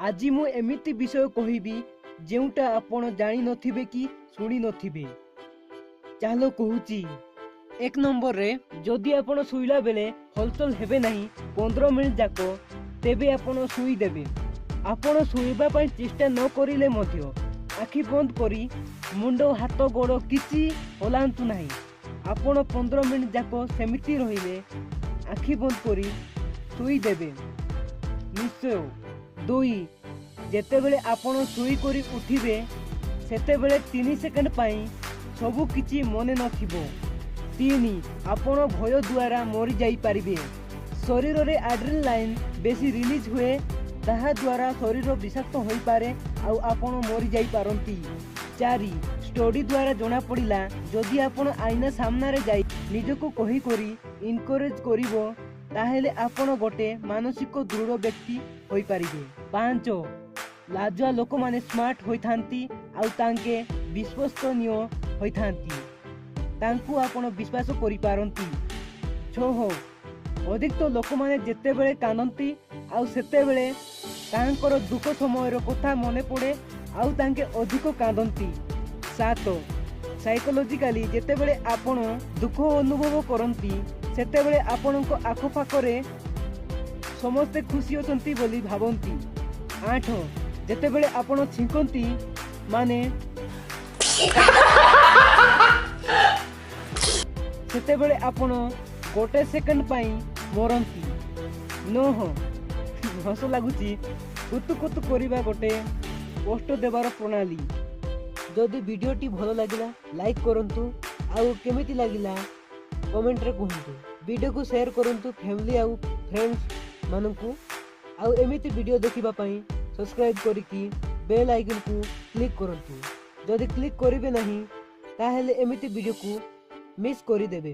ଆଜି ମୁଁ ଏମିତି ବିଷୟ କହିବି ଯେଉଁଟା ଆପଣ ଜାଣିନଥିବେ କି ଶୁଣିନଥିବେ। ଚାଲ କହୁଛି। 1 ନମ୍ବରରେ, ଯଦି ଆପଣ ଶୋଇଲା ବେଳେ ହଲଚଲ ହେବେ ନାହିଁ 15 ମିନିଟ୍ ଯାକ, ତେବେ ଆପଣ ଶୋଇଦେବେ। ଆପଣ ଶୋଇବା ପାଇଁ ଚେଷ୍ଟା ନ କରିଲେ ମଧ୍ୟ ଆଖି ବନ୍ଦ କରି ମୁଣ୍ଡ, ହାତ, ଗୋଡ଼ କିଛି ହଲାନ୍ତୁ ନାହିଁ। ଆପଣ 15 ମିନିଟ୍ ଯାକ ସେମିତି ରହିଲେ ଆଖି ବନ୍ଦ କରି ଶୋଇଦେବେ ନିଶ୍ଚୟ। 2, ଯେତେବେଳେ ଆପଣ ଶୋଇକରି ଉଠିବେ ସେତେବେଳେ 3 ସେକେଣ୍ଡ ପାଇଁ ସବୁ କିଛି ମନେ ନଥିବ। 3, ଆପଣ ଭୟ ଦ୍ୱାରା ମରିଯାଇପାରିବେ। ଶରୀରରେ ଆଡ୍ରିନାଲାଇନ୍ ବେଶୀ ରିଲିଜ୍ ହୁଏ, ତାହା ଦ୍ୱାରା ଶରୀର ବିଷାକ୍ତ ହୋଇପାରେ ଆଉ ଆପଣ ମରିଯାଇପାରନ୍ତି। 4, ଷ୍ଟଡି ଦ୍ୱାରା ଜଣାପଡ଼ିଲା ଯଦି ଆପଣ ଆଇନା ସାମ୍ନାରେ ଯାଇ ନିଜକୁ କହିକରି ଇନକରେଜ୍ କରିବ, ତାହେଲେ ଆପଣ ଗୋଟେ ମାନସିକ ଦୃଢ଼ ବ୍ୟକ୍ତି ହୋଇପାରିବେ। 5, ଲାଜୁଆ ଲୋକମାନେ ସ୍ମାର୍ଟ ହୋଇଥାନ୍ତି ଆଉ ତାଙ୍କେ ବିଶ୍ୱସନୀୟ ହୋଇଥାନ୍ତି, ତାଙ୍କୁ ଆପଣ ବିଶ୍ୱାସ କରିପାରନ୍ତି। 6, ଅଧିକ ଲୋକମାନେ ଯେତେବେଳେ କାନ୍ଦନ୍ତି ଆଉ ସେତେବେଳେ ତାଙ୍କର ଦୁଃଖ ସମୟର କଥା ମନେ ପଡ଼େ ଆଉ ତାଙ୍କେ ଅଧିକ କାନ୍ଦନ୍ତି। 7, ସାଇକୋଲୋଜିକାଲି ଯେତେବେଳେ ଆପଣ ଦୁଃଖ ଅନୁଭବ କରନ୍ତି ସେତେବେଳେ ଆପଣଙ୍କ ଆଖପାଖରେ ସମସ୍ତେ ଖୁସି ଅଛନ୍ତି ବୋଲି ଭାବନ୍ତି। 8, ଯେତେବେଳେ ଆପଣ ଛିଙ୍କନ୍ତି ମାନେ ସେତେବେଳେ ଆପଣ ଗୋଟେ ସେକେଣ୍ଡ ପାଇଁ ମରନ୍ତି। 9, ହସ ଲାଗୁଛି, କୁତୁ କୁତୁ କରିବା ଗୋଟେ କଷ୍ଟ ଦେବାର ପ୍ରଣାଳୀ। ଯଦି ଭିଡ଼ିଓଟି ଭଲ ଲାଗିଲା ଲାଇକ୍ କରନ୍ତୁ ଆଉ କେମିତି ଲାଗିଲା କମେଣ୍ଟରେ କୁହନ୍ତୁ। ଭିଡ଼ିଓକୁ ସେୟାର କରନ୍ତୁ ଫ୍ୟାମିଲି ଆଉ ଫ୍ରେଣ୍ଡସ୍ ମାନଙ୍କୁ। ଆଉ ଏମିତି ଭିଡ଼ିଓ ଦେଖିବା ପାଇଁ ସବସ୍କ୍ରାଇବ୍ କରିକି ବେଲ୍ ଆଇକନ୍କୁ କ୍ଲିକ୍ କରନ୍ତୁ। ଯଦି କ୍ଲିକ୍ କରିବେ ନାହିଁ ତାହେଲେ ଏମିତି ଭିଡ଼ିଓକୁ ମିସ୍ କରିଦେବେ।